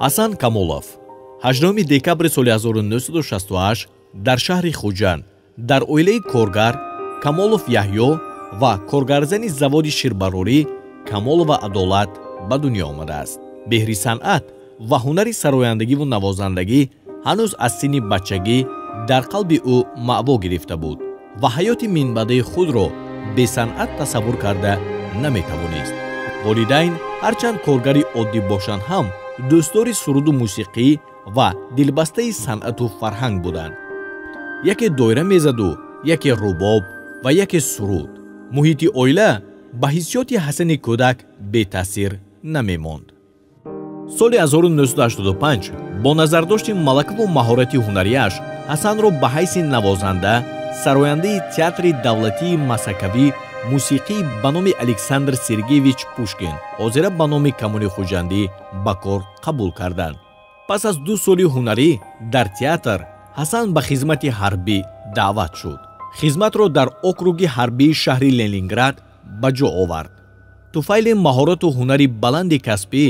Ҳасан Камолов 8 декабри соли 1968 дар шаҳри Хуҷанд дар оилаи коргар Камолов Яҳё ва коргарзани заводи ширбарорӣ Камолова Адолат ба дунё омадааст. Беҳри санъат ва ҳунари сарояндагиву навозандагӣ ҳанӯз аз синни бачагӣ дар қалби ӯ маъво гирифта буд ва ҳаёти минбаъдаи худро бесанъат тасаввур карда наметавонист. Волидайн ҳарчанд коргари оддӣ бошанд ҳам дӯстдори суруду мусиқӣ ва дилбастаи санъату фарҳанг буданд. Яке доира мезаду, яке рубоб ва яке суруд. Муҳити оила ба ҳиссиёти Ҳасани кӯдак бетаъсир намемонд. Соли 1985 бо назардошти малакаву маҳорати ҳунарияш Ҳасанро ба ҳайси навозанда, сарояндаи театри давлатии масакавӣ мусиқӣ ба номи Александр Сергеевич Пушкин, ҳозира ба номи Камоли Хуҷандӣ, ба кор қабул карданд. Пас аз 2 соли ҳунарӣ дар театр Ҳасан ба хизмати ҳарбӣ даъват шуд. Хизматро дар округи ҳарбии шаҳри Ленинград ба ҷо овард. Туфайли маҳорату ҳунари баланди касбӣ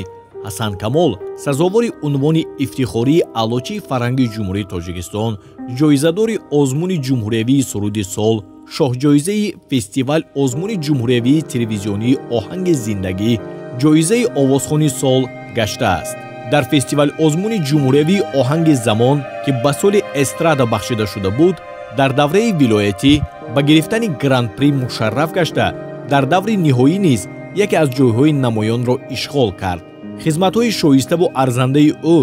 Ҳасан Камол сазовори унвони ифтихории Аълочии фарҳанги Ҷумҳурии Тоҷикистон, ҷоизадори озмуни ҷумҳуриявии суруди сол, шоҳҷоизаи фестивал озмуни ҷумҳуриявии телевизионии оҳанги зиндагӣ, ҷоизаи овозхони сол гаштааст. Дар фестивал озмуни ҷумҳуриявии оҳанги замон, ки ба соли эстрада бахшида шуда буд, дар давраи вилоятӣ ба гирифтани гран-при мушарраф гашта, дар даври ниҳоӣ низ яке аз ҷойҳои намоёнро ишғол кард. Хизматҳои шоиставу арзандаи ӯ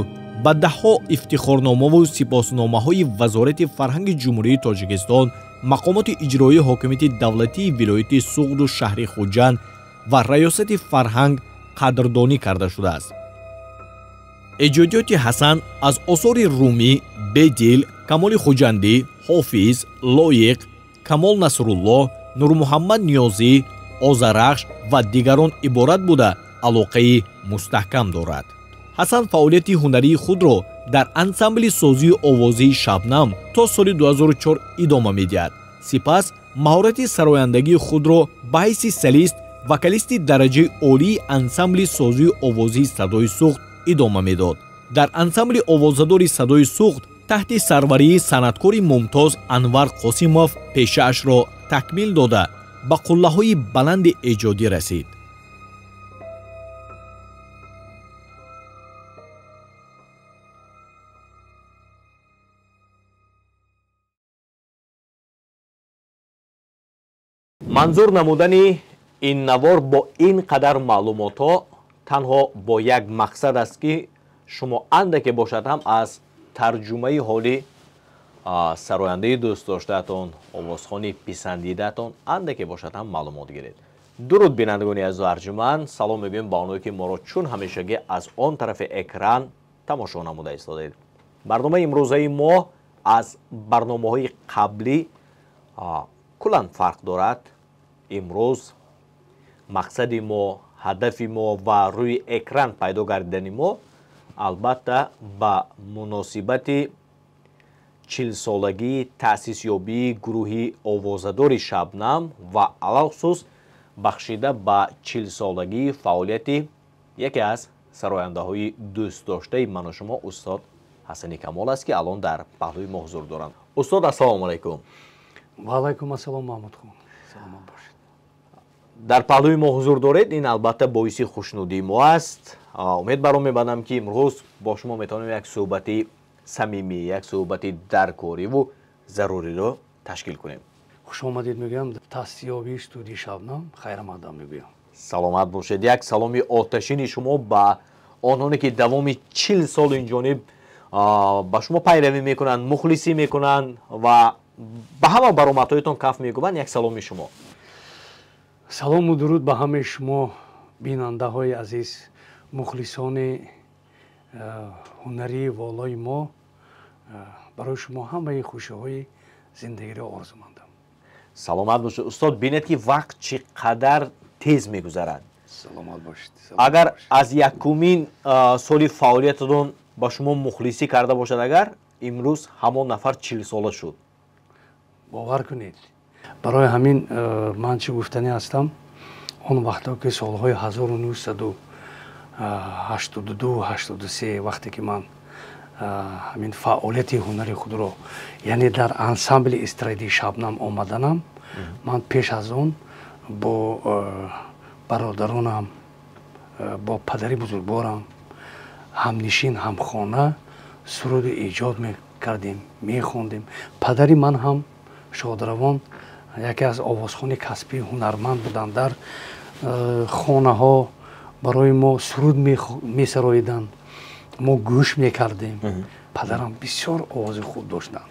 ба даҳҳо ифтихорномаву сипосномаҳои Вазорати фарҳанги Ҷумҳурии Тоҷикистон, мақомоти иҷроии ҳокимияти давлатии вилояти Суғду шаҳри Хуҷанд ва Раёсати фарҳанг қадрдонӣ карда шудааст. Эҷодиёти Ҳасан аз осори Румӣ, Бедил, Камоли Хуҷандӣ, Ҳофиз, Лоиқ, Камол Насруллоҳ, Нурмуҳаммад Ниёзӣ, Озарахш ва дигарон иборат буда, алоқаи мустаҳкам дорад. Ҳасан фаъолияти ҳунарии худро дар ансамбли созию овозии Шабнам то соли 2004 идома медиҳад. Сипас маҳорати сарояндагии худро ба ҳайси солист, вокалисти дараҷаи олии ансамбли созию овозии Садои Суғд идома медод. Дар ансамбли овозадори Садои Суғд таҳти сарварии санъаткори мумтоз Анвар Қосимов пешаашро такмил дода, ба қуллаҳои баланди эҷодӣ расид. Манзур намудани ин навор бо ин қадар маълумотҳо танҳо бо як мақсад аст, ки шумо андаке бошад ҳам аз тарҷумаи ҳоли сарояндаи дӯстдоштаатон, овозхони писандидаатон андаке бошад ҳам маълумот гиред. Дуруд бинандагони азизу арҷуманд, салом мегӯем ба оное ки моро чун ҳамешагӣ аз он тарафи экран тамошо намуда истодед. Барномаи имрӯзаи мо аз барномаҳои қаблӣ куллан фарқ дорад. Имрӯз мақсади мо, ҳадафи мо ва рӯи экран пайдо гардидани мо албатта ба муносибати 40-солагии таъсисёбии гурӯҳи овозадори Шабнам ва алалхусус бахшида ба 40-солагии фаъолияти яке аз сарояндаҳои дӯстдоштаи ману шумо устод Ҳасани Камол аст, ки алон дар паҳлӯи мо ҳузур доранд. Устод, ассалому алайкум. Ва алайкум ассалом, Маҳмудхон. Саломат бошед. Дар паҳлӯи мо ҳузур доред, ин албатта боиси хушнудии мо аст. Умед баром мебандам, ки имрӯз бо шумо метавонем як суҳбати самимӣ, як суҳбати даркориву заруриро ташкил кунем. Хуш омадед мегӯям таъсисёбии студияи Шабнам, хайрамадам мегӯям. Саломат бошед. Як саломи оташини шумо ба онҳоне ки давоми 40 сол инҷониб ба шумо пайравӣ мекунанд, мухлисӣ мекунанд ва ба ҳама баромадҳоятон каф мекунанд, як саломи шумо. Салому дуруд ба ҳамаи шумо бинандаҳои азиз, мухлисони ҳунарии волои мо. Барои шумо ҳамаи хушиҳои зиндагиро орзумандам. Саломат бошед устод. Бинед ки вақт чӣ қадар тез мегузарад. Саломат бошед. Агар аз якумин соли фаъолиятатон ба шумо мухлисӣ карда бошад, агар имрӯз ҳамон нафар 40 сола шуд. Бовар кунед, барои ҳамин ман чӣ гуфтанӣ ҳастам, он вақтҳо ки солҳои 82 83 вақте ки ман ҳамин фаъолияти ҳунари худро, яъне дар ансамбли эстрадии Шабнам омаданам, ман пеш аз он бо бародаронам, бо падари бузургворам ҳамнишин, ҳамхона суруд эҷод мекардем, мехондем. Падари ман ҳам шодравон яке аз овозхони касбии ҳунарманд буданд. Дар хонаҳо барои мо суруд месароиданд, мо гӯш мекардем. Падарам бисёр овози хуб доштанд.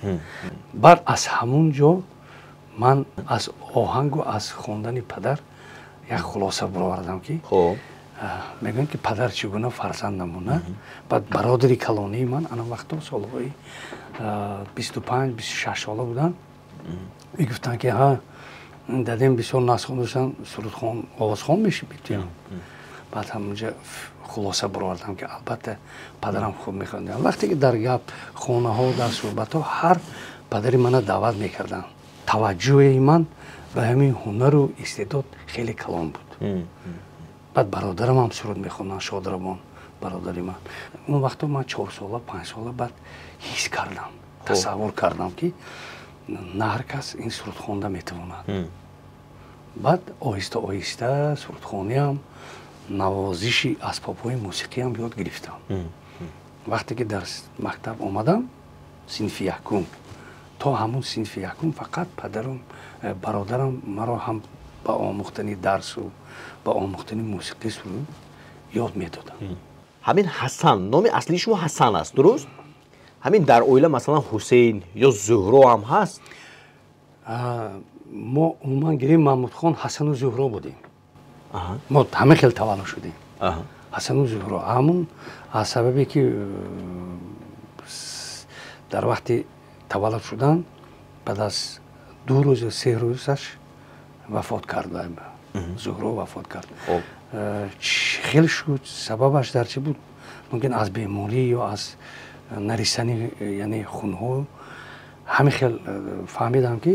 Баъд аз ҳамун ҷо ман аз оҳангу аз хондани падар як хулоса баровардам, ки мегӯянд, ки падар чӣ гуна, фарзанд намуна. Баъд бародари калонии ман ана вақто солҳои 25 26 сола буданд, мегуфтанд, ки ҳа, дадем бисёр насхон доштанд, сурудхон, овозхон мешибитиям. Баъд ҳамунҷа хулоса баровардам, ки албатта падарам хуб мехонд. Вақте ки дар гап хонаҳо, дар суҳбатҳо ҳар падари мана даъват мекарданд, таваҷҷӯҳи ман ба ҳамин ҳунару истеъдод хеле калон буд. Баъд бародарам ҳам суруд мехонданд, шодравон бародари ман. Он вақто ман 4 сола, 5 сола. Баъд ҳис кардам, тасаввур кардам, ки на ҳар кас ин суруд хонда метавонад. Баъд оҳиста оҳиста сурудхониам, навозиши асбобҳои мусиқиам ёд гирифтам. Вақте ки дар мактаб омадам, синфи якум, то ҳамун синфи якум фақат падарам, бародарам маро ҳам ба омӯхтани дарсу ба омӯхтани мусиқӣ, суруд ёд медоданд. Ҳамин Ҳасан, номи аслии шумо Ҳасан аст, дуруст? Ҳамин дар оила, масалан, Ҳусейн ё Зуҳро ҳам ҳаст? Мо умуман гирем, Маҳмудхон, Ҳасану Зуҳро будем. Мо ҳама хел таваллуд шудем, Ҳасану Зуҳро. Ҳамун аз сабабе ки дар вақти таваллуд шудан баъд аз 2 рӯз ё 3 рӯзаш вафот кард, Зуҳро вафот кард. Хел шуд, сабабаш дар чӣ буд? Мумкин аз беморӣ ё аз нарисани, яъне хунҳо. Ҳамин хел фаҳмидам, ки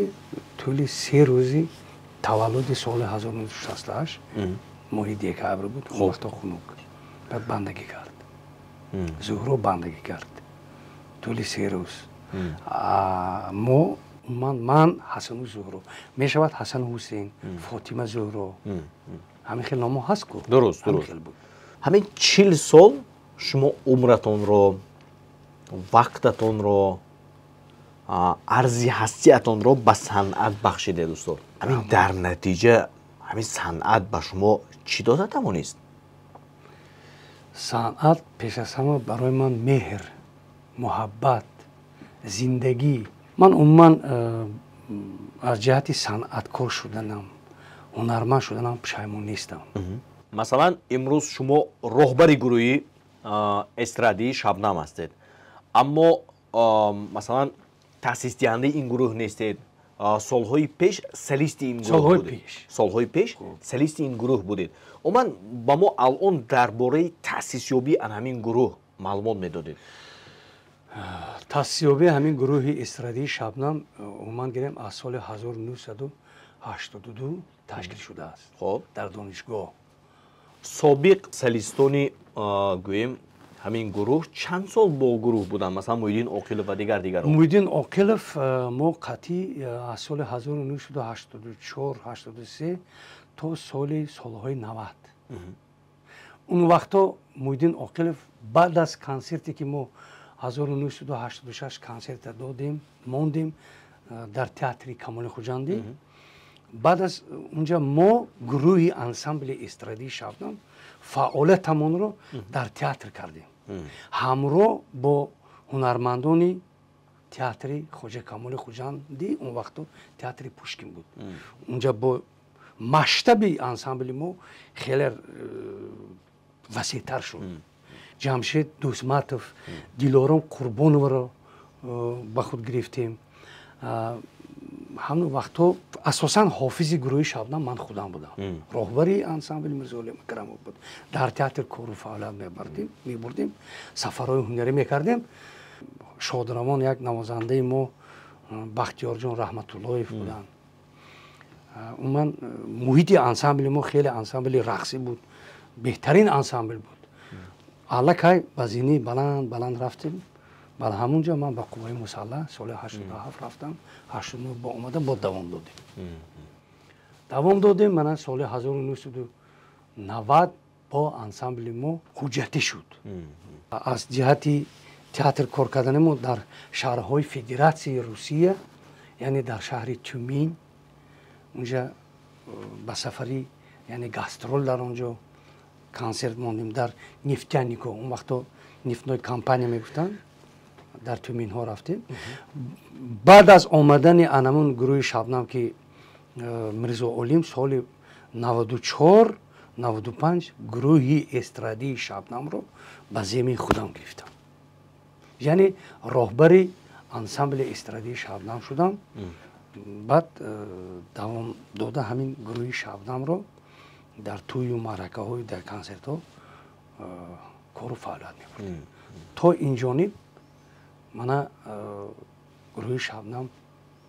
тӯли 3 рӯзи таваллуди соли 1968, моҳи декабр буд, он вақто хунук, баъд бандагӣ кард, Зуҳро бандагӣ кард тӯли 3 рӯз. Мо ман Ҳасану Зуҳро мешавад, Ҳасану Ҳусейн, Фотима Зуҳро, ҳамин хел номо ҳаст ку. Дуруст. Ҳамин 40 сол шумо умратонро, вақтатонро, арзи ҳастиятонро ба санъат бахшидед, устод. Ҳамин дар натиҷа ҳамин санъат ба шумо чӣ дода тавонист? Санъат пеш аз ҳама барои ман меҳр, муҳаббат, зиндагӣ. Ман умуман аз ҷиҳати санъаткор шуданам, ҳунарманд шуданам пушаймон нестам. Масалан, имрӯз шумо роҳбари гурӯҳи эстрадии Шабнам ҳастед, аммо масалан таъсисдиҳандаи ин гурӯҳ нестед. Солҳои пеш солисти ин гурӯҳ будед, солҳои пеш солисти ин гурӯҳ будед. Умуман ба мо алон дар бораи таъсисёбии ан ҳамин гурӯҳ маълумот медодед. Таъсисёбии ҳамин гурӯҳи эстрадии Шабнам умуман гирем, аз соли 1982 ташкил шудааст. Дар донишгоҳ. Собиқ солистони, гӯем, ҳамин гурӯҳ чанд сол бо гурӯҳ буданд? Масалан, Муҳиддин Оқилов ва дигар дигарон. Муҳиддин Оқилов мо қатъӣ аз соли 1984 83 то солҳои 90. Он вақто Муҳиддин Оқилов баъд аз консерте ки мо 1986 консерта додем, мондем дар театри Камоли Хуҷандӣ, баъд аз унҷа мо гурӯҳи ансамбли эстрадии Шабнам фаъолиятамонро дар театр кардем, ҳамроҳ бо ҳунармандони театри Хоҷа Камоли Хуҷандӣ. Он вақто театри Пушкин буд. Унҷа бо масштаби ансамбли мо хеле васеътар шуд. Ҷамшед Дӯстматов, Дилором Қурбоноваро ба худ гирифтем. Ҳамон вақтҳо асосан ҳофизи гурӯҳи Шабнам ман худам будам, роҳбари ансамбли Мирзоали Акрамов буд. Дар театр кору фаъолият мебурдем, сафарҳои ҳунарӣ мекардем. Шодравон як навозандаи мо Бахтиёрҷон Раҳматуллоев буданд. Умуман муҳити ансамбли мо хеле ансамбли рақсӣ буд, беҳтарин ансамбл буд. Аллакай ба зинии баланд баланд рафтем. Баъд ҳамунҷо ман ба қувваи мусаллаҳ соли 87 рафтам, 89 бо омадам, бо давом додем. Давом додем, мана соли 1990 бо ансамбли мо ҳуҷҷатӣ шуд. Аз ҷиҳати театр кор кардани мо дар шаҳрҳои Федератсияи Русия, яъне дар шаҳри Тюмин, унҷа ба сафари, яъне гастрол дар он ҷо консерт мондем, дар Нефтянико, он вақто нефтной компания мегуфтанд, дар Тюминҳо рафтем. Баъд аз омадани анамун гурӯҳи Шабнам, ки Мирзо Олим соли 94 95 гурӯҳи эстрадии Шабнамро ба зиммаи худам гирифтам, яъне роҳбари ансамбли эстрадии Шабнам шудам. Баъд давом дода ҳамин гурӯҳи Шабнамро дар тӯю маъракаҳою дар консертҳо кору фаъолият мебурдем. То инҷониб мана гурӯҳи Шабнам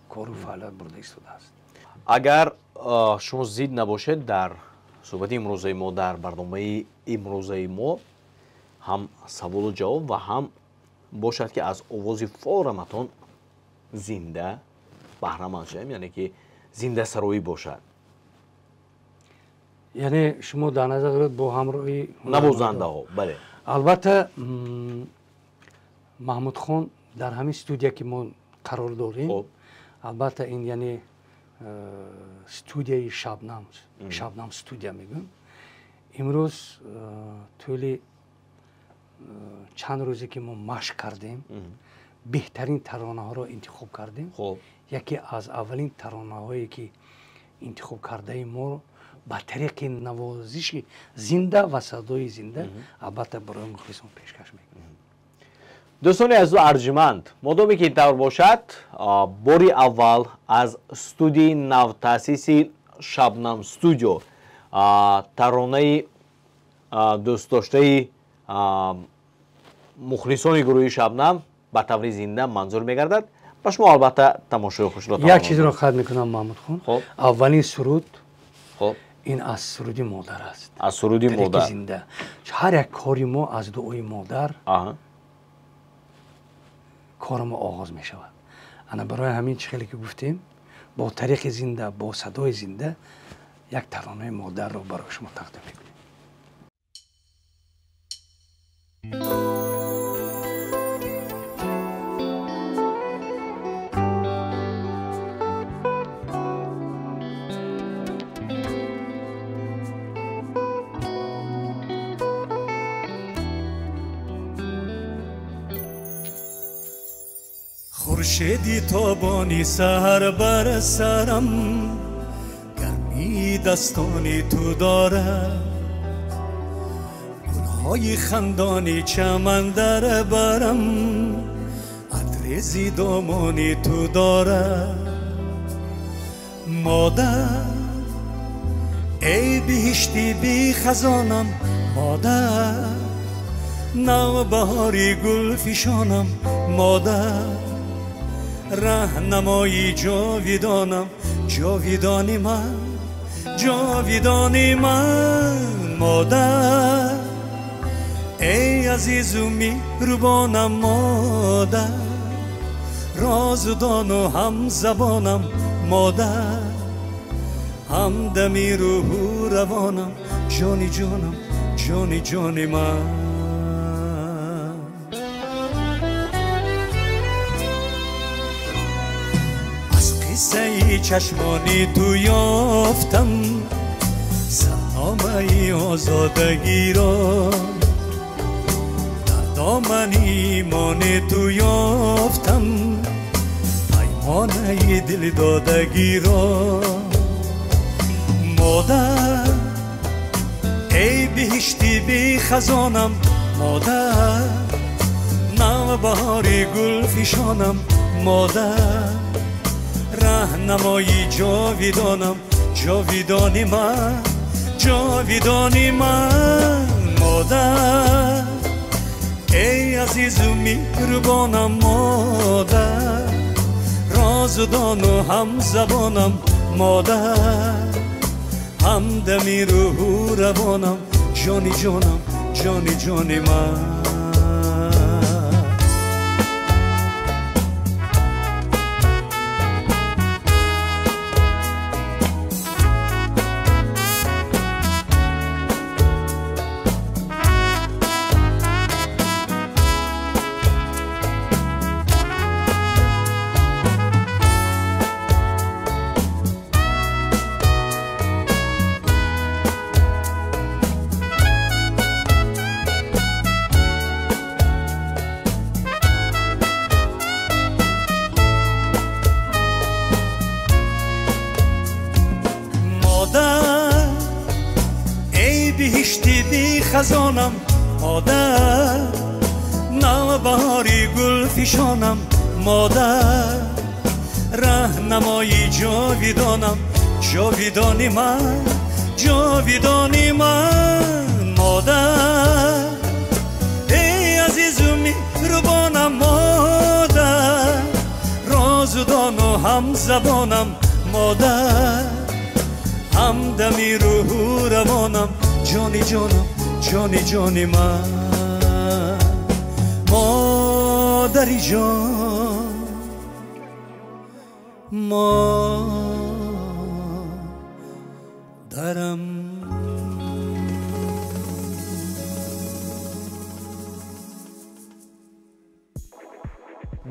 кору фаъолият бурда истодааст. Агар шумо зид набошед, дар суҳбати имрӯзаи мо, дар барномаи имрӯзаи мо ҳам саволу ҷавоб ва ҳам бошад, ки аз овози фораматон зинда баҳраманд шавем, яъне ки зиндасароӣ бошад. Яъне шумо дар назар доред бо ҳамроҳи навозандаҳо? Бале. Албатта, Маҳмудхон, дар ҳамин студия ки мо қарор дорем, албатта ин яъне студияи Шабнам, Шабнам студия мегӯям. Имрӯз тӯли чанд рӯзе ки мо машқ кардем, беҳтарин таронаҳоро интихоб кардем. Яке аз аввалин таронаҳое ки интихоб кардаи мо ба тариқи навозиши зинда ва садои зинда албатта барои мухлисон пешкаш мекунем. Дӯстони азизу арҷуманд, модоме ки ин тавр бошад, бори аввал аз студияи навтаъсиси Шабнам студио таронаи дӯстдоштаи мухлисони гурӯҳи Шабнам ба таври зинда манзур мегардад. Ба шумо албатта тамошои хушро. Як чизро қайд мекунам, Маҳмудхон, аввалин суруд ин аз суруди модар аст. Аз суруди модар. Зинда. Ҳар як кори мо аз дуои модар кори мо оғоз мешавад. Ана барои ҳамин чӣ хеле ки гуфтем, бо тариқи зинда, бо садои зинда як таронаи модарро барои шумо тақдим мекунем. Хуршеди тобони саҳар бар сарам, гармии дастони ту дорад, гулҳои хандони чаман дар барам, атрези домони ту дорад. Модар, эй биҳишти бихазонам, модар, навбаҳори гулфишонам, модар, раҳнамои ҷовидонам, ҷовидони ман, ҷовидони ман, модар, эй азизу меҳрубонам, модар, розудону ҳамзабонам, модар, ҳамдами рӯҳу равонам, ҷони ҷонам, ҷони ҷони ман. Қиссаи чашмони ту ёфтам сарномаи озодагиро, дар домани имони ту ёфтам паймонаи дилдодагиро. Модар, эй биҳишти бихазонам, модар, навбаҳори гулфишонам, модар, раҳнамои ҷовидонам, ҷовидони ман, ҷовидони ман, модар, эй азизу меҳрубонам, модар, розудону ҳамзабонам, модар, ҳамдами рӯҳу равонам, ҷони ҷонам, ҷони ҷони ман. Хазонам модар, навбаҳори гулфишонам модар, раҳнамои ҷовидонам, ҷовидони ман, ҷовидони ман модар. Эй азизу меҳрубонам модар, розудону ҳамзабонам модар, ҳамдами рӯҳу равонам, ҷони ҷонам, ҷони ҷони ман, модари ҷон, модарам.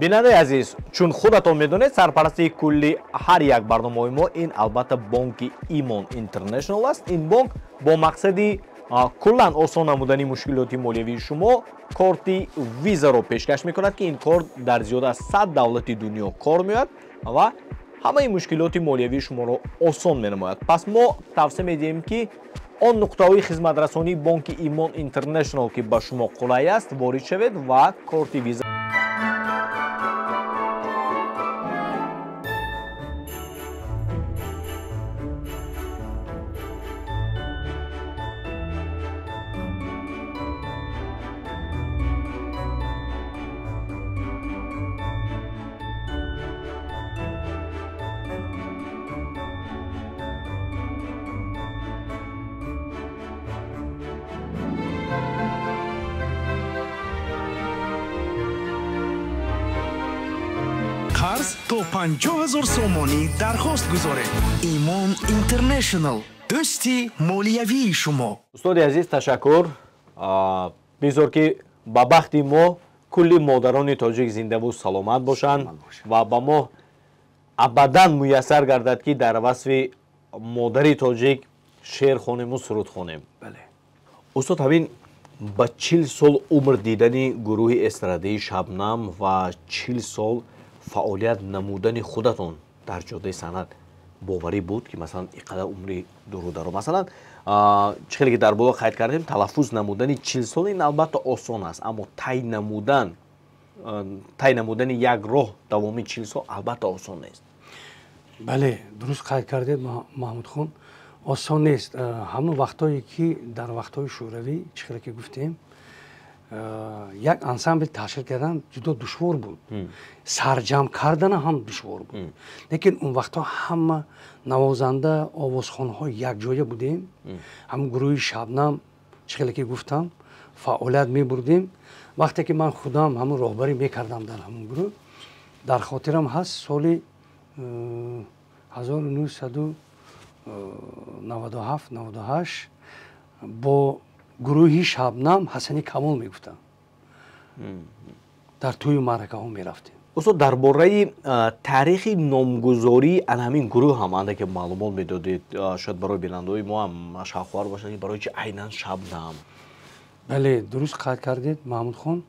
Бинандаи азиз, чун худатон медонед, сарпарастии кулли ҳар як барномаҳои мо ин албатта бонки Имон Интернешнал аст. Ин бонк бо мақсади куллан осон намудани мушкилоти молиявии шумо корти визаро пешкаш мекунад, ки ин корт дар зиёда аз 100 давлати дунё кор меояд ва ҳамаи мушкилоти молиявии шуморо осон менамояд. Пас мо тавсия медиҳем, ки он нуқтаҳои хизматрасонии бонки Имон Интернешнал, ки ба шумо қулай аст, ворид шавед ва корти виза қарз то 50 000 сомонӣ дархост гузоред. Имон Интернешнал, дӯсти молиявии шумо. Устоди азиз, ташаккур. Бизор ки ба бахти мо кулли модарони тоҷик зиндаву саломат бошанд ва ба мо абадан муяссар гардад, ки дар васфи модари тоҷик шеър хонему суруд хонем. Устод, ҳамин ба 40 сол умр дидани гурӯҳи эстрадии Шабнам ва 40 сол фаъолият намудани худатон дар ҷодаи санъат боварӣ буд, ки масалан ин қадар умри дурударо, масалан чӣ хеле ки дар боло қайд кардем, талаффуз намудани 40 сол ин албатта осон аст, аммо тай намудани як роҳ давоми 40 сол албатта осон нест. Бале, дуруст қайд кардед, Маҳмудхон, осон нест. Ҳамон вақтҳое ки дар вақтҳои шӯравӣ, чӣ хеле ки гуфтем, як ансамбл ташкил кардан ҷудо душвор буд, сарҷамъ кардана ҳам душвор буд. Лекин он вақтҳо ҳама навозанда, овозхонҳо якҷоя будем. Ҳам гурӯҳи Шабнам, чӣ хеле ки гуфтам, фаъолият мебурдем. Вақте ки ман худам ҳамон роҳбарӣ мекардам дар ҳамон гурӯҳ, дар хотирам ҳаст соли 1997 98 бо гурӯҳи Шабнам Ҳасани Камол мегуфтам, дар тӯю маъракаҳо мерафтем. Устод, дар бораи таърихи номгузории ана ҳамин гурӯҳ ҳам андаке маълумот медодед, шояд барои бинандаҳои мо ҳам шавқовар бошад, ки барои чи айнан Шабнам? Бале, дуруст қайд кардед, Маҳмудхон.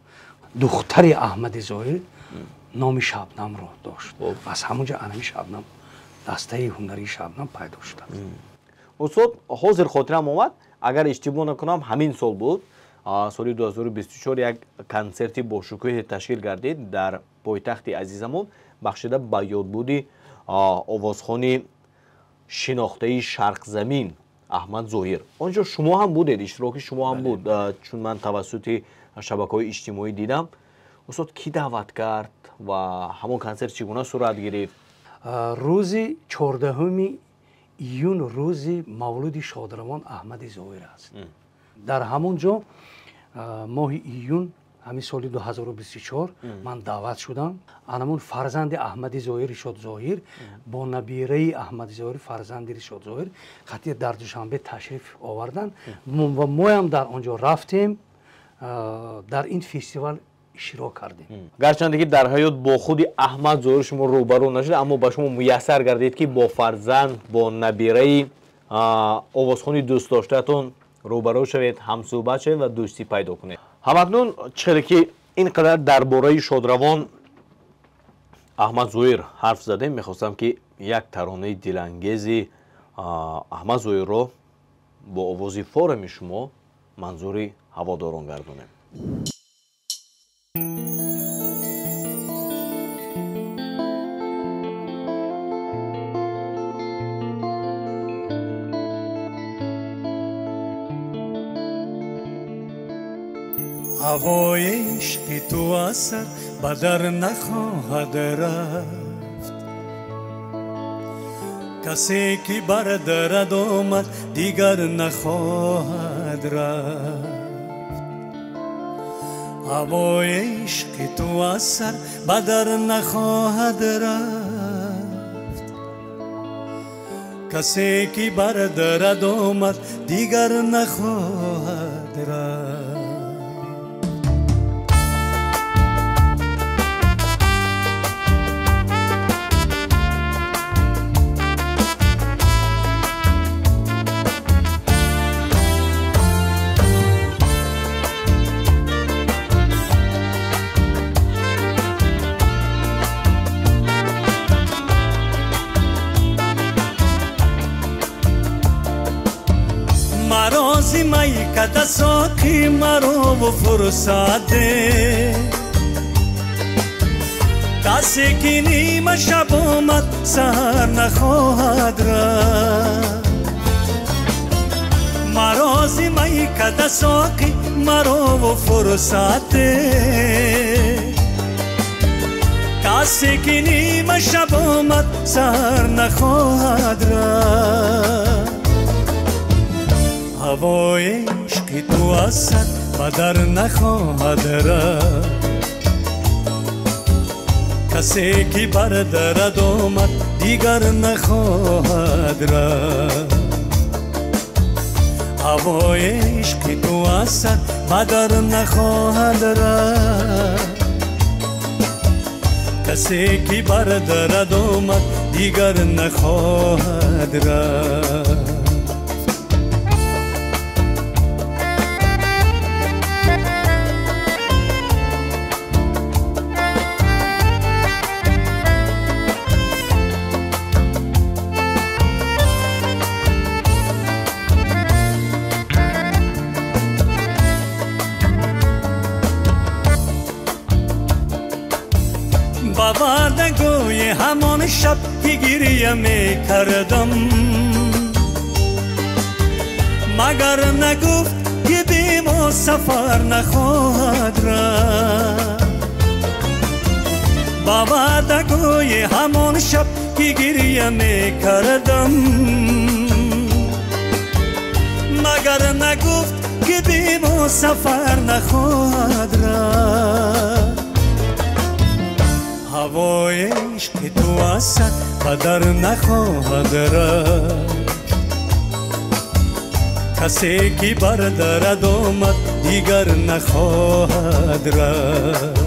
Духтари Аҳмади Зоҳир номи Шабнамро дошт. Аз ҳамон ҷо анами Шабнам, дастаи ҳунарии Шабнам пайдо шудааст. Устод, ҳозир хотирам омад, агар иштибоҳ накунам, ҳамин сол буд, соли 2024 як консерти бошукӯҳе ташкил гардид дар пойтахти азизамон, бахшида ба ёдбуди овозхони шинохтаи Шарқзамин Аҳмад Зоҳир. Он ҷо шумо ҳам будед, иштироки шумо ҳам буд, чун ман тавассути шабакаҳои иҷтимоӣ дидам. Устод, кӣ даъват кард ва ҳамон консерт чӣ гуна сурат гирифт? Рӯзи 14 июн рӯзи мавлуди шодравон Аҳмади Зоҳир аст. Дар ҳамон ҷо Моҳи июн ҳамин соли 2024 ман даъват шудам. Анамун фарзанди Аҳмади Зоҳир, Ришод Зоҳир, бо набираи Аҳмади Зоҳир, фарзанди Ришод Зоҳир, хати дар Душанбе ташриф оварданд ва моям дар он ҷо рафтем, дар ин фестивал иштирок кардем. Гарчанде ки дар ҳаёт бо худи Аҳмад Зоҳир шумо рӯбарӯ нашуда, аммо ба шумо муяссар гардид, ки бо фарзанд, бо набираи овозхони дӯстдоштаатон рӯбарӯ шавед, ҳамсӯҳбат шавед ва дӯстӣ пайдо кунед. Ҳамакнун чӣ ки ин қадар дар бораи шодравон Аҳмад Зоҳир ҳарф задем, мехостам ки як таронаи дилангези Аҳмад Зоҳирро бо овози форами шумо манзури ҳаводорон гардонем. Ҳавои ишқи ту аз сар ба дар нахоҳад рафт, касе ки бар дарад омад дигар нахоҳад рафт. Ҳавои ишқи ту аз сар ба дар нахоҳад рафт, касе ки бар дарад омад дигар нахоҳад рафт. Марози майкада соқи марову фурсаде, касе ки нима шаб омад саҳар нахоҳад рафт. Марози майкада соқи марову фурсаде, касе ки нима шаб омад саҳар нахоҳад рафт. Ҳавои ишқи ту аз сар ба дар нахоҳад рафт, касе ки бар дарад омад дигар нахоҳад рафт. Ҳавои ишқи ту аз сар ба дар нахоҳад рафт, касе ки бар дарад омад дигар нахоҳад рафт. Ба ваъдагӯи ҳамон шаб ки гирия мекардам, магар нагуфт ки бе мо сафар нахоҳад рафт. Ба ваъдагӯи ҳамон шаб ки гирия мекардам, магар нагуфт ки бе мо сафар нахоҳад рафт. Ҳавои ишқи ту аз сар ба дар нахоҳад рафт, касе ки бар дарад омад дигар нахоҳад рафт.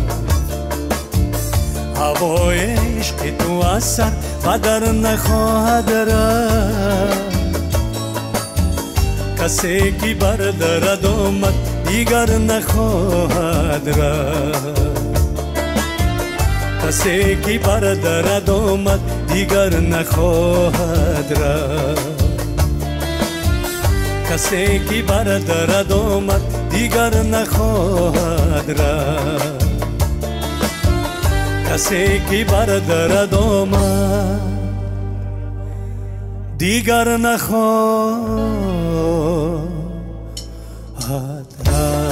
Ҳавои ишқи ту аз сар ба дар нахоҳад рафт, касе ки бар дарад омад дигар нахоҳад рафт. Касе ки бар дарад омад дигар нахоҳад рафт, касе ки бар дарад омад дигар нахоҳад рафт, касе ки бар дарад омад дигар нахоҳад рафт.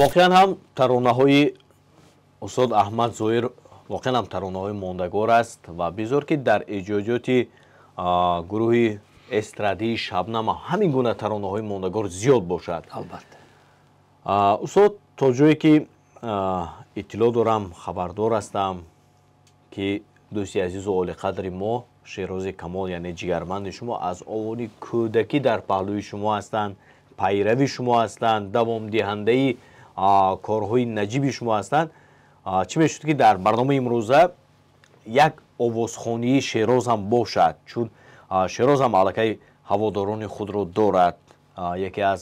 Воқеан ҳам таронаҳои устод Аҳмад Зоир воқеан ҳам таронаҳои мондагор аст ва бизор ки дар эҷодиёти гурӯҳи эстрадии Шабнам ҳамин гуна таронаҳои мондагор зиёд бошад. Албатта. Устод, то ҷое ки иттилоъ дорам, хабардор ҳастам ки дӯсти азизу олиқадри мо Шерози Камол, яъне ҷигарманди шумо, аз овони кӯдакӣ дар паҳлӯи шумо ҳастанд, пайрави шумо ҳастанд, давомдиҳандаи корҳои наҷиби шумо ҳастанд. Чӣ мешуд ки дар барномаи имрӯза як овозхонии Шероз ҳам бошад, чун Шероз ҳам аллакай ҳаводорони худро дорад, яке аз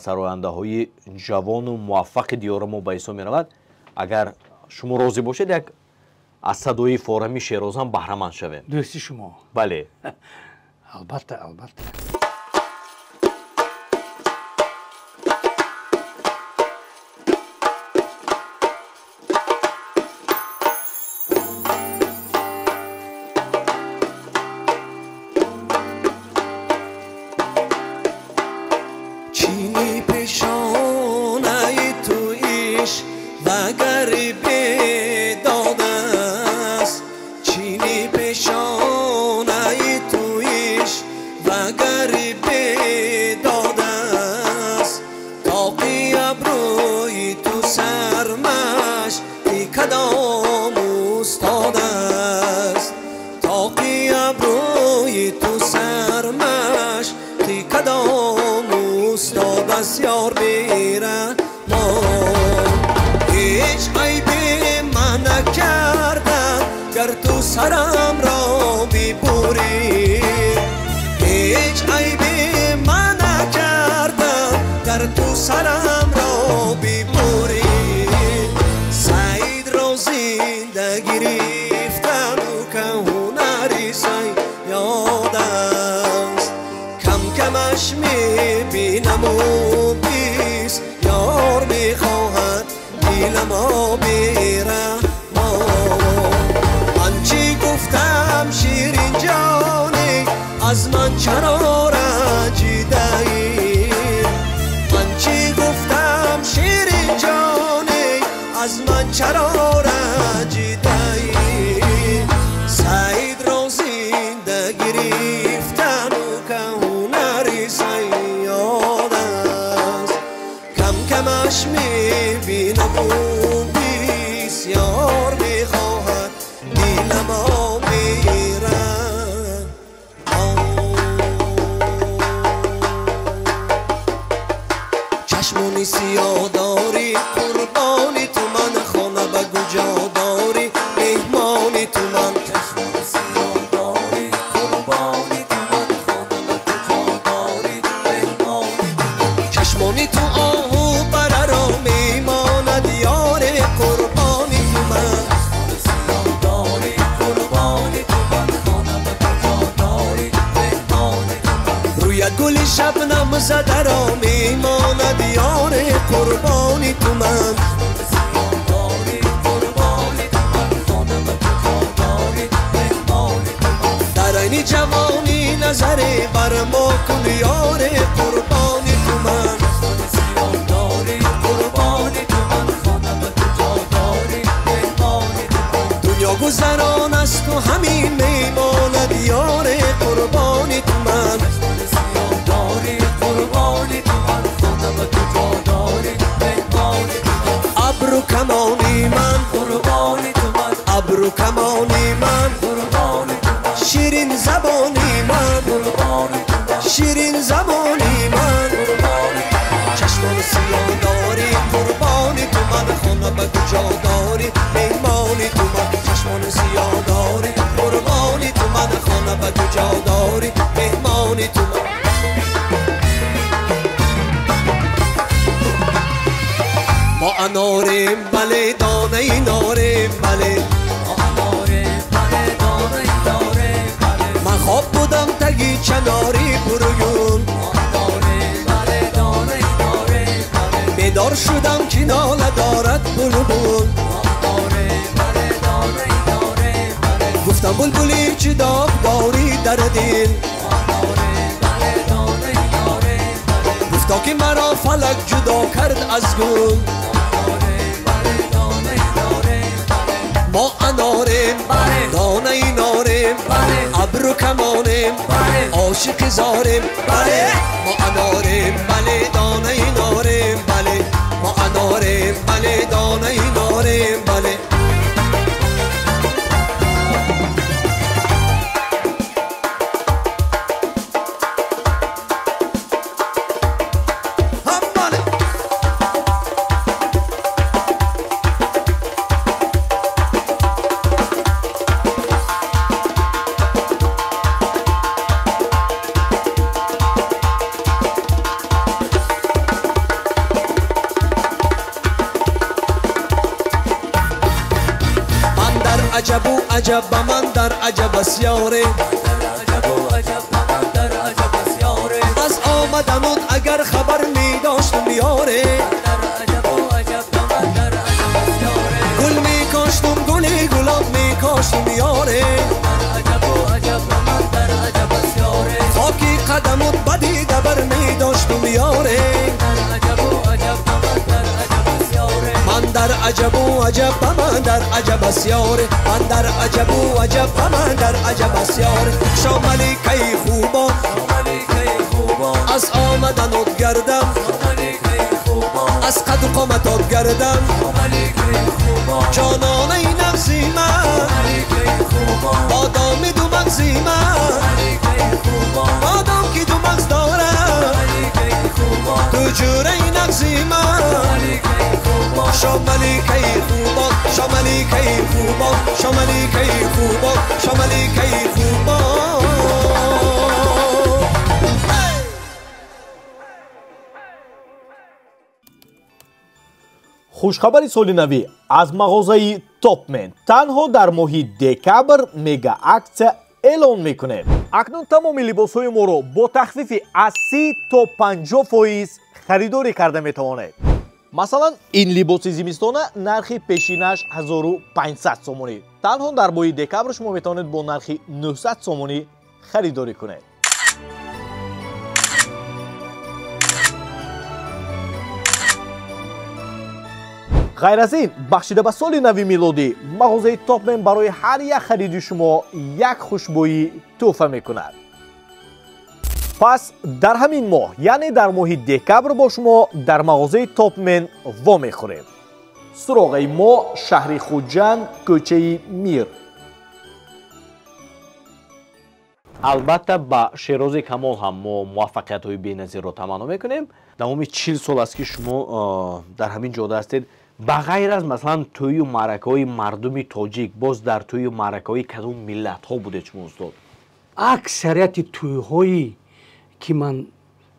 сарояндаҳои ҷавону муваффақи диёри мо ба ҳисоб меравад. Агар шумо розӣ бошед, як аз садои форами Шероз ҳам баҳраманд шавем. Дӯсти шумо? Бале. Албатта, албатта. Чини пешонаи ту иш вагар бедод аст, чини пешонаи ту иш вагар бедод аст, тоқи абрӯи ту сармашқи кадом устод аст, тоқи абрӯи ту сармашқи кадом устод аст, ёр бераҳмон. Ҳеҷ айбе ман накардам, гар ту сарамро бибурӣ, ҳеҷ айбе ман накардам, гар ту сарамро бибурӣ. Саидро зинда гирифтану ка ҳунари сайёд аст, кам-камаш мебинаму бис ёр мехоҳад диламо бераҳмон. Ман чӣ гуфтам ширинҷоне, аз ман чаро ранҷидаӣ? Ман чӣ гуфтам ширинҷоне, аз ман чаро ранҷидаӣ? Саидро зинда гирифтану ка ҳунари сайёд аст, кам-камаш мебинаму бисёр мехоҳад диламо бераҳмон. Чашмони сиёҳ дорӣ, қурбони ту ман, хона ба куҷо дорӣ, меҳмони ту ман. Чашмони сиёҳ дорӣ, қурбони ту ман, хона ба куҷо дорӣ, меҳмони ту ман. Чашмони ту оҳу бараро мемонад, ёре қурбони ту ман. Чашмони сиёҳ дорӣ, қурбони ту ман, хона ба куҷо дорӣ, меҳмони ту ман. Рӯят гули шабнам задаро мемонад, ёре қурбони ту ман. Дар айни ҷавонӣ назаре бар мо кун, ёре қурбони ту ман. Дунё гузарон аст ту ҳамин мемонад, ёре қурбони ту ман. Абру камони ман, абру камони ман, ширин забони ман, ширин забони ман. Чашмони сиёҳ дорӣ, қурбони ту ман, хона ба куҷо дорӣ, меҳмони ту ман. Чашмони сиёҳ дорӣ, қурбони ту ман, хона ба куҷо дорӣ, меҳмони ту ман. Мо анорем, бале, донаи норем, бале, мо анорем, бале, донаи норем, бале. Ман хоб будам таги чанори пургул, мо анорем, бале, донаи норем, бале. Бедор шудам ки нола дорад булбул, мо анорем, бале, донаи норем, бале. Гуфтам булбули чӣ доғ дорӣ дар дил, мо анорем, бале, донаи норем, бале. Гуфто Ки маро фалак ҷудо кард аз гул. Мо анорем, донаи норем, абру камонем, ошиқи зорем. Бале, мо анорем, бале, донаи норем, бале, мо анорем, бале, донаи норем, бале. عجب با من در عجب است یاره، از آمدنت اگر خبر می داشتم یاره، گل می کاشتم گلی گلاب می کاشتم یاره، خاکی قدمت بدیده بر می داشتم یاره. من در عجب و عجب با من در عجب است یاره، من در عجب و عجب با من در عجب است یاره. شاملیکه خوبان از آمدنت گردم، از قد و قامتت گردم، جانانه نغزی من، بادام دو مغزی من، بادام که دو مغز دارم، تو جوره نغزی من. شاملیکه خوبان، شاملیکه خوبان، شاملیکه خوبان، شاملیکه خوبان. Хушхабари соли навӣ аз мағозаи Топмен. Танҳо дар моҳи декабр мега аксия эълон мекунем. Акнун тамоми либосҳои моро бо тахфифи аз 30 то 50% харидорӣ карда метавонед. Масалан, ин либоси зимистона нархи пешинаш 1500 сомонӣ. Танҳо дар моҳи декабр шумо метавонед бо нархи 900 сомонӣ харидорӣ кунед. Ғайр аз ин, бахшида ба соли нави милодӣ, мағозаи Топмен барои ҳар як хариди шумо як хушбӯӣ тӯҳфа мекунад. Пас дар ҳамин моҳ, яъне дар моҳи декабр бо шумо дар мағозаи Топмен вомехӯрем. Суроғаи мо шаҳри Хуҷанд, кӯчаи Мир. Албатта ба Шерози Камол ҳам мо муваффақиятҳои беназирро таманно мекунем. Давоми 40 сол аст ки шумо дар ҳамин ҷода ҳастед. Ба ғайр аз масалан тӯю маъракаҳои мардуми тоҷик, боз дар тӯю маъракаҳои кадом миллатҳо будед шумо устод? Аксарияти тӯйҳое ки ман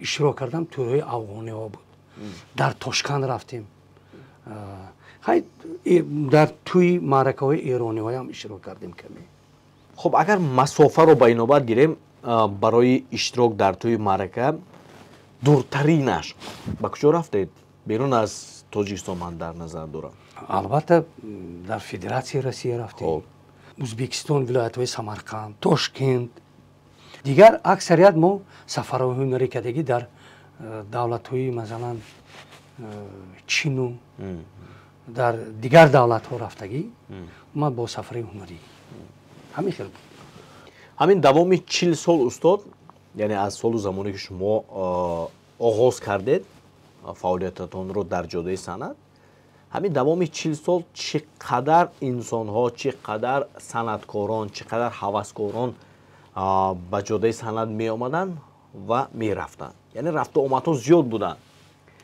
иштирок кардам тӯйҳои афғониҳо буд. Дар Тошканд рафтем, дар тӯи маъракаҳои эрониҳоям иштирок кардем каме. Хуб, агар масофаро ба инобат гирем, барои иштирок дар тӯи маърака дуртаринаш ба куҷо рафтед? Берун аз Тоҷикистон ман дар назар дорам. Албатта дар Федератсияи Россия рафтем, Ӯзбекистон, вилоятҳои Самарқанд, Тошкент. Дигар аксарият мо сафарҳои ҳунарӣ кардагӣ дар давлатҳои масалан Чину дар дигар давлатҳо рафтагӣ, ман бо сафари ҳунарӣ ҳамин хел буд. Ҳамин давоми 40 сол устод, яъне аз солу замоне ки шумо оғоз кардед фаъолиятатонро дар ҷодаи санъат, ҳамин давоми 40 сол чӣ қадар инсонҳо, чӣ қадар санъаткорон, чӣ қадар ҳаваскорон ба ҷодаи санъат меомаданд ва мерафтанд? Яъне рафту омадҳо зиёд буданд.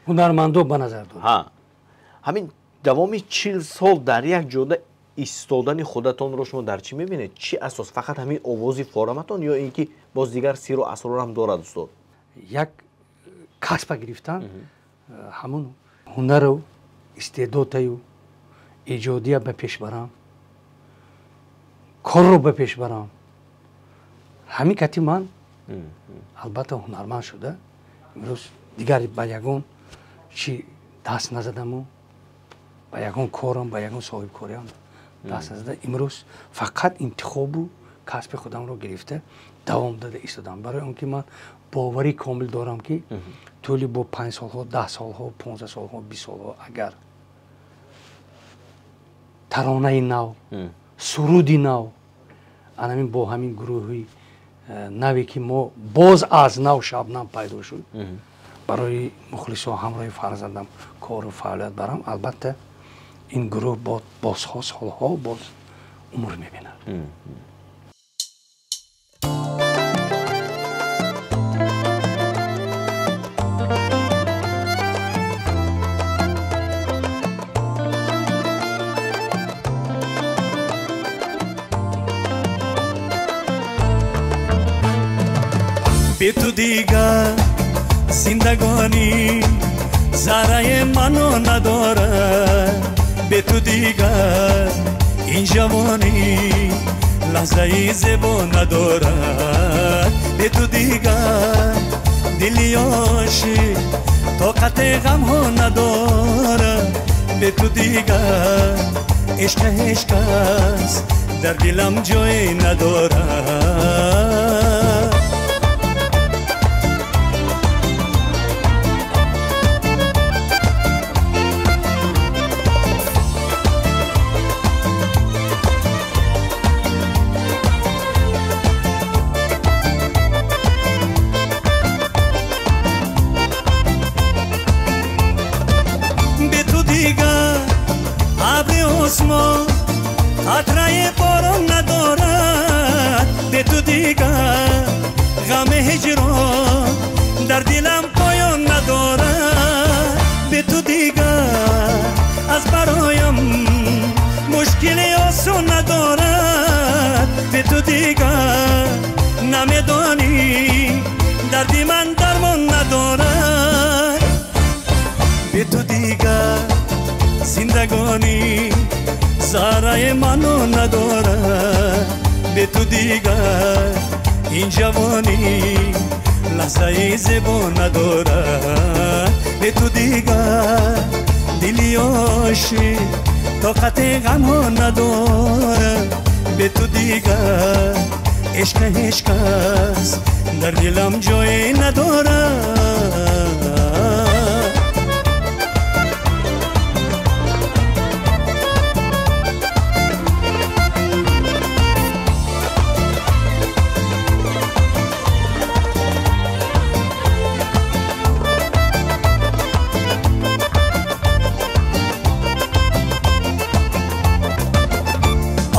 Ҳунармандо ба назар доред. Ҳамин давоми 40 сол дар як ҷода истодани худатонро шумо дар чӣ мебинед? Чӣ асос? Фақат ҳамин овози фораматон ё ин ки боз дигар сиру асрорам дорад устод? Як касба гирифтан, ҳамун ҳунару истеъдотаю эҷодия ба пеш барам, корро ба пеш барам. Ҳамин кати ман албатта ҳунарманд шуда имрӯз дигар ба ягон чӣ даст назадаму, ба ягон корам, ба ягон соҳибкориам даст назада. Имрӯз фақат интихобу Касби худамро гирифта давом дода истодам, барои он ки ман боварӣ комил дорам, ки тӯли бо 5 солҳо, 10 солҳо, 15 солҳо, 20 солҳо агар таронаи нав, суруди нав, анамин бо ҳамин гурӯҳи наве ки мо боз аз нав Шабнам пайдо шуд, барои мухлисо ҳамроҳи фарзандам кору фаъолият барам, албатта ин гурӯҳ бозҳо солҳо боз умр мебинад. Бе ту дигар зиндагонӣ зарраи маъно надорад, бе ту дигар ин ҷавонӣ лаҳзаи зебо надорад, бе ту дигар дили ошиқ тоқати ғамҳо надорад, бе ту дигар ишқ ҳеҷ кас дар дилам ҷое надорад. Қатраи борон надорад, бе ту дигар ғами ҳиҷрон дар дилам поён надорад, бе ту дигар аз бароям мушкили осон надорад, бе ту дигар намедонӣ дарди ман дармон надорад, бе ту дигар зиндагонӣ зарраи маъно надорад, бе ту дигар ин ҷавонӣ лаҳзаи зебо надорад, бе ту дигар дили ошиқ тоқати ғамҳо надорад, бе ту дигар ишқ ҳеҷ кас дар дилам ҷое надорад.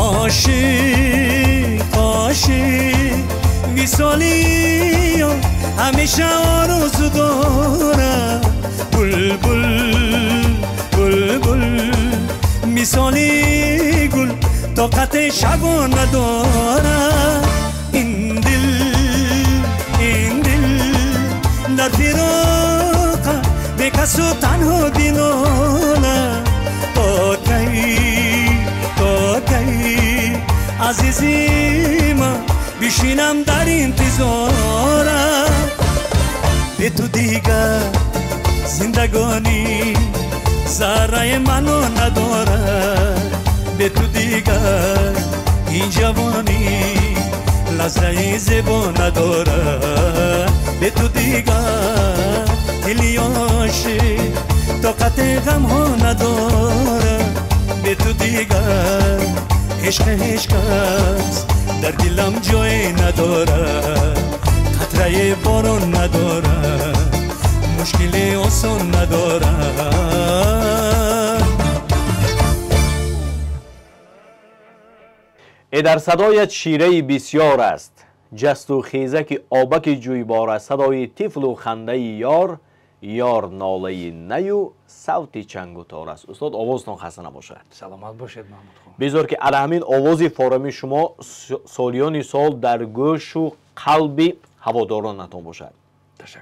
عاشق عاشق وصالی همیشه آرزو دارم، بلبل بلبل مثالی گل طاقت شبو ندارم، این دل این دل در فراق بی کس و تنها بینالم، تا کی تا کی عزیزی من بشینم در انتظارم، به تو دیگر زندگانی ذره منو ندارد، به تو دیگر این جوانی لحظه زیبا ندارد، به تو دیگر دلی عاشق طاقت غم ها ندارد، به تو دیگر عشق هیچ کس در دلم جای ندارد، قطره باران ندارد، مشکل آسان ندارد. ای در صدایت شیره بسیار است، جست و خیزک آبک جویبار است، صدای طفل و خنده یار، یار ناله نیو صوت چنگ و تار است. استاد آوازتان خسته نباشد. سلامت باشید محمود خان. بیزار که علی همین آواز فارمی شما سالیان سال در گوش و قلب هوادارانتان باشد. تشکر.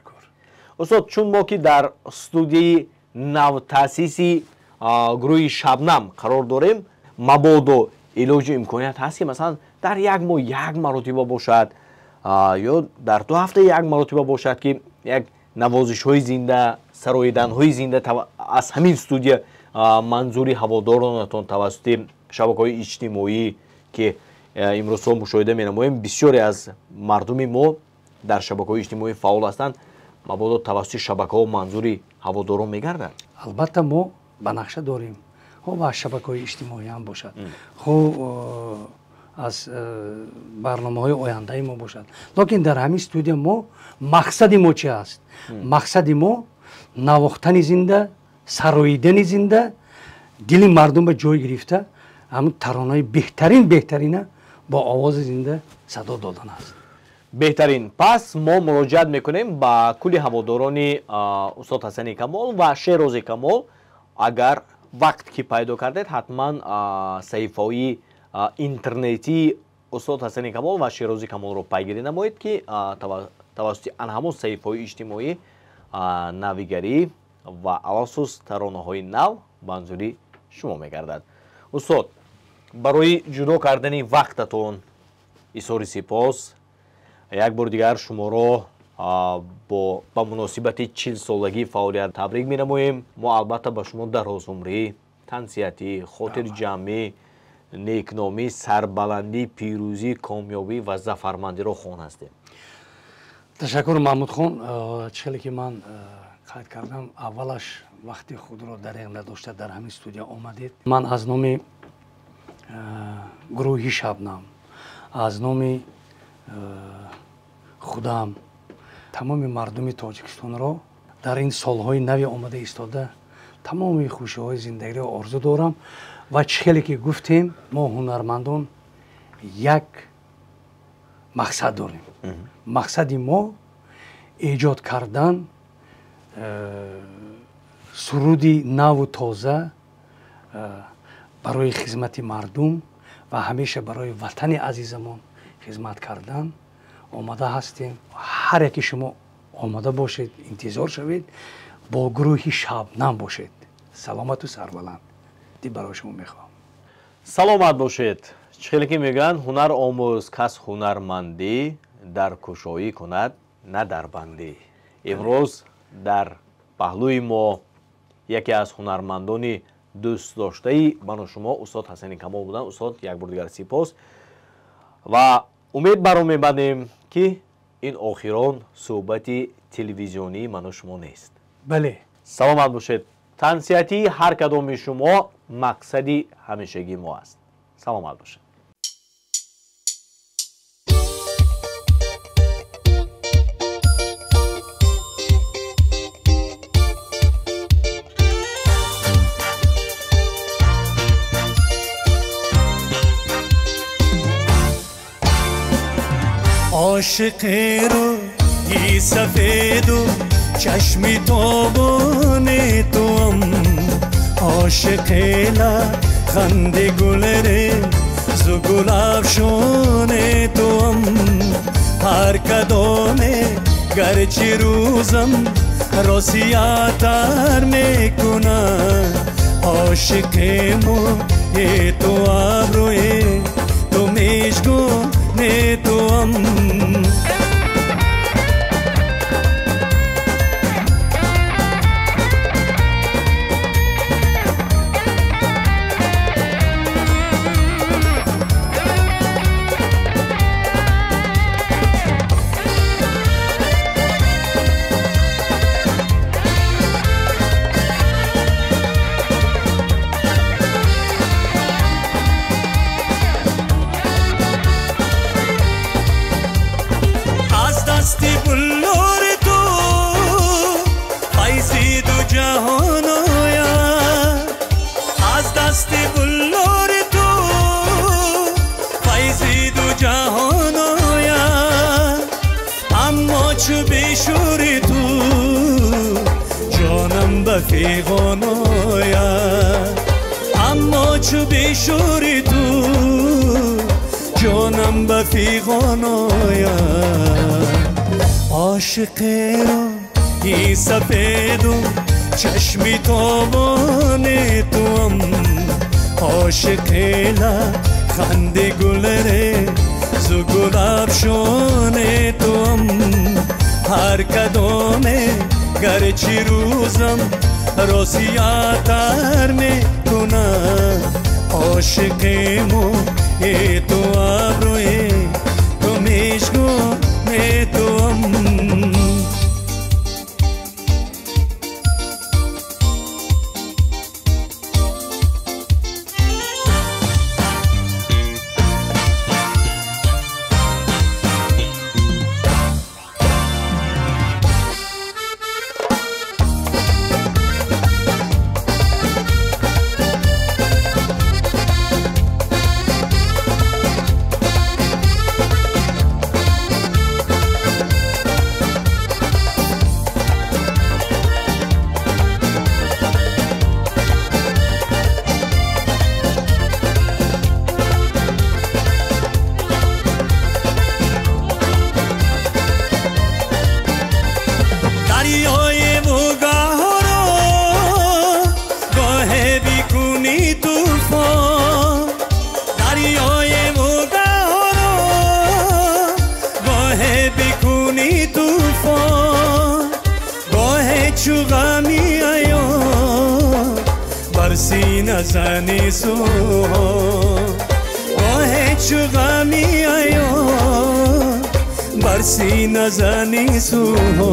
استاد چون ما که در استودیوی نوتاسیسی گروه شبنم قرار داریم، مبادا علاج امکانیت هست که مثلا در یک ماه یک مرتبه باشد یا در 2 هفته یک مرتبه باشد که یک نوازش های زنده، سرایدن های زنده از همین استودیو منظوری هوادارانتان توسط شبکه های اجتماعی که Имрӯзҳо мушоҳида менамоем, бисёре аз мардуми мо дар шабакаҳои иҷтимоӣ фаъол ҳастанд. Мабодо тавассути шабакаҳо манзури ҳаводорон мегардад? Албатта, мо ба нақша дорем, хоб аз шабакаҳои иҷтимоӣ ҳам бошад, хуб аз барномаҳои ояндаи мо бошад. Лекин дар ҳамин студия мо мақсади мо чи аст? Мақсади мо навохтани зинда, сароидани зинда, дили мардум ба ҷой гирифта, ҳамин таронаҳои беҳтарин беҳтарина бо овози зинда садо додан аст. Беҳтарин. Пас мо муроҷиат мекунем ба кулли ҳаводорони устод Ҳасани Камол ва Шерози Камол. Агар вақт ки пайдо кардед, ҳатман саҳифаҳои интернетии устод Ҳасани Камол ва Шерози Камолро пайгирӣ намоед, ки тавассути ан ҳамон саҳифаҳои иҷтимоӣ навигарӣ ва алахусус таронаҳои нав манзури шумо мегардад. Устод, барои ҷудо кардани вақтатон изҳори сипос. Як бор дигар шуморо ба муносибати 40-солагии фаъолият табрик менамоем. Мо албатта ба шумо дарозумрӣ, тансиҳатӣ, хотирҷамъӣ, некномӣ, сарбаландӣ, пирӯзӣ, комёбӣ ва зафармандиро хон ҳастем. Ташаккур, Маҳмудхон. Чӣ хеле ки ман қайд кардам, аввалаш вақти худро дареғ надошта дар ҳамин студия омадед. Ман аз номи гурӯҳи Шабнам, аз номи худам тамоми мардуми Тоҷикистонро дар ин солҳои нави омада истода тамоми хушиҳои зиндагиро орзу дорам. Ва чӣ хеле ки гуфтем, мо ҳунармандон як мақсад дорем. Мақсади мо эҷод кардан суруди наву тоза барои хизмати мардум ва ҳамеша барои ватани азизамон хизмат кардан омода ҳастем. Ҳар яке шумо омода бошед, интизор шавед, бо гурӯҳи Шабнам бошед. Саломату сарбаланд барои шумо мехоҳам. Саломат бошед. Чӣ хеле ки мегӯянд, ҳунар омӯз кас ҳунармандӣ, дар кушоӣ кунад на дар бандӣ. Имрӯз дар паҳлӯи мо яке аз ҳунармандони дӯстдоштаи ману шумо устод Ҳасани Камол буданд. Устод, як бор дигар сипос ва умед баро мебандем, ки ин охирон суҳбати телевизионии ману шумо нест. Бале. Саломат бошед. Тансиҳатии ҳар кадоми шумо мақсади ҳамешагии мо аст. Саломат бошед. عاشق روی سفید و چشمی تابان توام، عاشق لبخند گل ریز و گل افشان توام. هر کدامه گرچه روزم را سیاه‌تر میکند، عاشق موی تو ابروی تو مشگون توام. فیغان آید، اما چو بیشوری تو جانم به فیغان آید. عاشق روی سفید و چشمی تابان توام، عاشق لبخند گل ریز و گل افشان توام. هر کدامه گرچه روزم را سیاه‌تر میکند، عاشق موی تو. чу ғами аё бар сина зани суҳо гоҳе чу ғами аё бар сина зани суҳо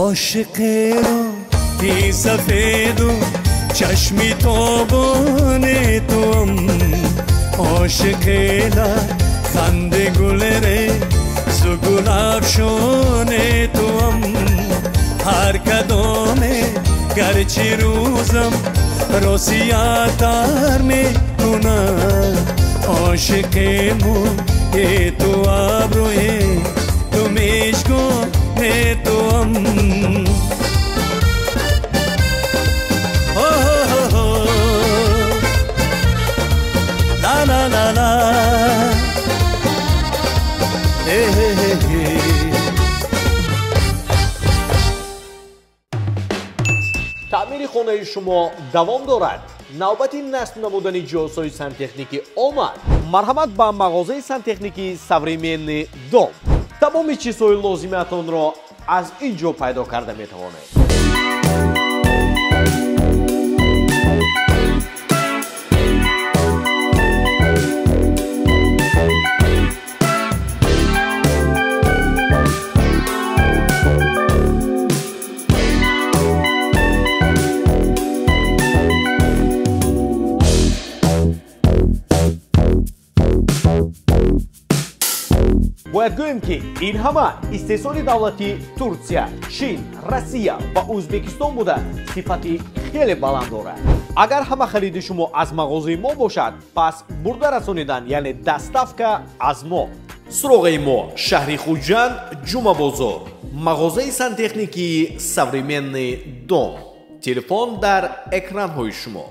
ошиқеро ки сафеду чашми тобони туам ошиқела ханди гулере зу гулафшони туам ҳар кадоме гарчи рӯзам росиятар мекунад ошиқему ту абрӯе ту мишгоне туам. La la la la hey hey hey. Таъмири хонаи шумо давом дорад. Навбати насб намудани ҷиҳозҳои сантехникӣ омад. Марҳамат ба мағозаи сантехникии «Современный дом». Тамоми чизҳои лозимиятонро аз ин ҷо пайдо карда метавонед. Бояд гӯем, ки ин ҳама истеҳсоли давлати Турсия, Чин, Россия ва Ӯзбекистон буда, сифати хеле баланд дорад. Агар ҳама хариди шумо аз мағозаи мо бошад, пас бурда расонидан, яъне доставка аз мо. Суроғаи мо: шаҳри Хуҷанд, Ҷумъабозор, мағозаи сантехникии «Современный дом». Телефон дар экранҳои шумо.